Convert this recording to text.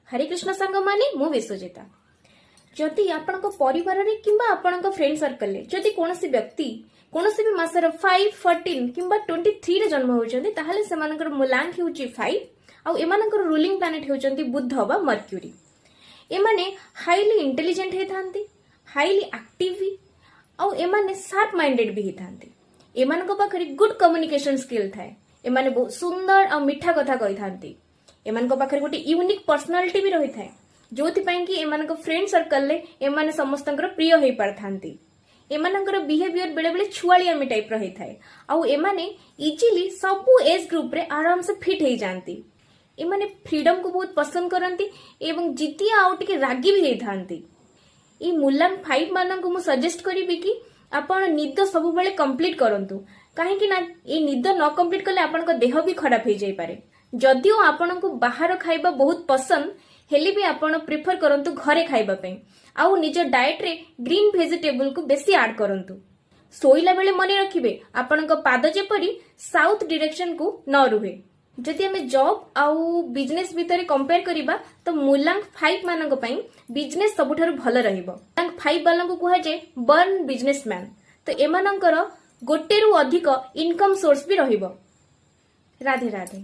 ହରେ କୃଷ୍ଣ ସାଙ୍ଗମାନେ, ମୁଁ ବିଶ୍ୱଜିତା। ଯଦି ଆପଣଙ୍କ ପରିବାରରେ କିମ୍ବା ଆପଣଙ୍କ ଫ୍ରେଣ୍ଡ ସର୍କଲରେ ଯଦି କୌଣସି ବ୍ୟକ୍ତି କୌଣସି ବି ମାସର 5, 14 କିମ୍ବା 23ରେ ଜନ୍ମ ହେଉଛନ୍ତି, ତାହେଲେ ସେମାନଙ୍କର ମୂଲାଙ୍କ ହେଉଛି 5 ଆଉ ଏମାନଙ୍କର ରୁଲିଂ ପ୍ଲାନେଟ୍ ହେଉଛନ୍ତି ବୁଧ ବା ମର୍କ୍ୟୁରୀ। ଏମାନେ ହାଇଲି ଇଣ୍ଟେଲିଜେଣ୍ଟ ହେଇଥାନ୍ତି, ହାଇଲି ଆକ୍ଟିଭ ବି ଆଉ ଏମାନେ ସାର୍ପ ମାଇଣ୍ଡେଡ୍ ବି ହେଇଥାନ୍ତି। ଏମାନଙ୍କ ପାଖରେ ଗୁଡ୍ କମ୍ୟୁନିକେସନ ସ୍କିଲ୍ ଥାଏ। ଏମାନେ ବହୁତ ସୁନ୍ଦର ଆଉ ମିଠା କଥା କହିଥାନ୍ତି। ଏମାନଙ୍କ ପାଖରେ ଗୋଟେ ୟୁନିକ୍ ପର୍ସନାଲିଟି ବି ରହିଥାଏ, ଯୋଉଥିପାଇଁ କି ଏମାନଙ୍କ ଫ୍ରେଣ୍ଡ ସର୍କଲରେ ଏମାନେ ସମସ୍ତଙ୍କର ପ୍ରିୟ ହେଇପାରିଥାନ୍ତି। ଏମାନଙ୍କର ବିହେଭିୟର ବେଳେବେଳେ ଛୁଆଳିଆମି ଟାଇପର ହେଇଥାଏ ଆଉ ଏମାନେ ଇଜିଲି ସବୁ ଏଜ୍ ଗ୍ରୁପରେ ଆରାମସେ ଫିଟ୍ ହେଇଯାଆନ୍ତି। ଏମାନେ ଫ୍ରିଡମକୁ ବହୁତ ପସନ୍ଦ କରନ୍ତି ଏବଂ ଜିଦିଆ ଆଉ ଟିକେ ରାଗି ବି ହେଇଥାନ୍ତି। ଏଇ ମୂଲାଙ୍କ 5 ମାନଙ୍କୁ ମୁଁ ସଜେଷ୍ଟ କରିବି କି ଆପଣ ନିଦ ସବୁବେଳେ କମ୍ପ୍ଲିଟ୍ କରନ୍ତୁ, କାହିଁକି ନା ଏଇ ନିଦ ନ କମ୍ପ୍ଲିଟ୍ କଲେ ଆପଣଙ୍କ ଦେହ ବି ଖରାପ ହେଇଯାଇପାରେ। ଯଦିଓ ଆପଣଙ୍କୁ ବାହାର ଖାଇବା ବହୁତ ପସନ୍ଦ ହେଲେ ବି ଆପଣ ପ୍ରିଫର କରନ୍ତୁ ଘରେ ଖାଇବା ପାଇଁ ଆଉ ନିଜ ଡାଏଟରେ ଗ୍ରୀନ୍ ଭେଜିଟେବୁଲକୁ ବେଶୀ ଆଡ୍ କରନ୍ତୁ। ଶୋଇଲା ବେଳେ ମନେ ରଖିବେ, ଆପଣଙ୍କ ପାଦ ଯେପରି ସାଉଥ ଡିରେକ୍ସନକୁ ନ ରୁହେ। ଯଦି ଆମେ ଜବ୍ ଆଉ ବିଜନେସ୍ ଭିତରେ କମ୍ପେୟାର କରିବା, ତ ମୂଲାଙ୍କ 5 ମାନଙ୍କ ପାଇଁ ବିଜନେସ୍ ସବୁଠାରୁ ଭଲ ରହିବ। ମୂଲାଙ୍କ 5 ବାଲାଙ୍କୁ କୁହାଯାଏ ବର୍ନ ବିଜନେସମ୍ୟାନ। ତ ଏମାନଙ୍କର ଗୋଟେରୁ ଅଧିକ ଇନକମ୍ ସୋର୍ସ ବି ରହିବ। ରାଧେ ରାଧେ।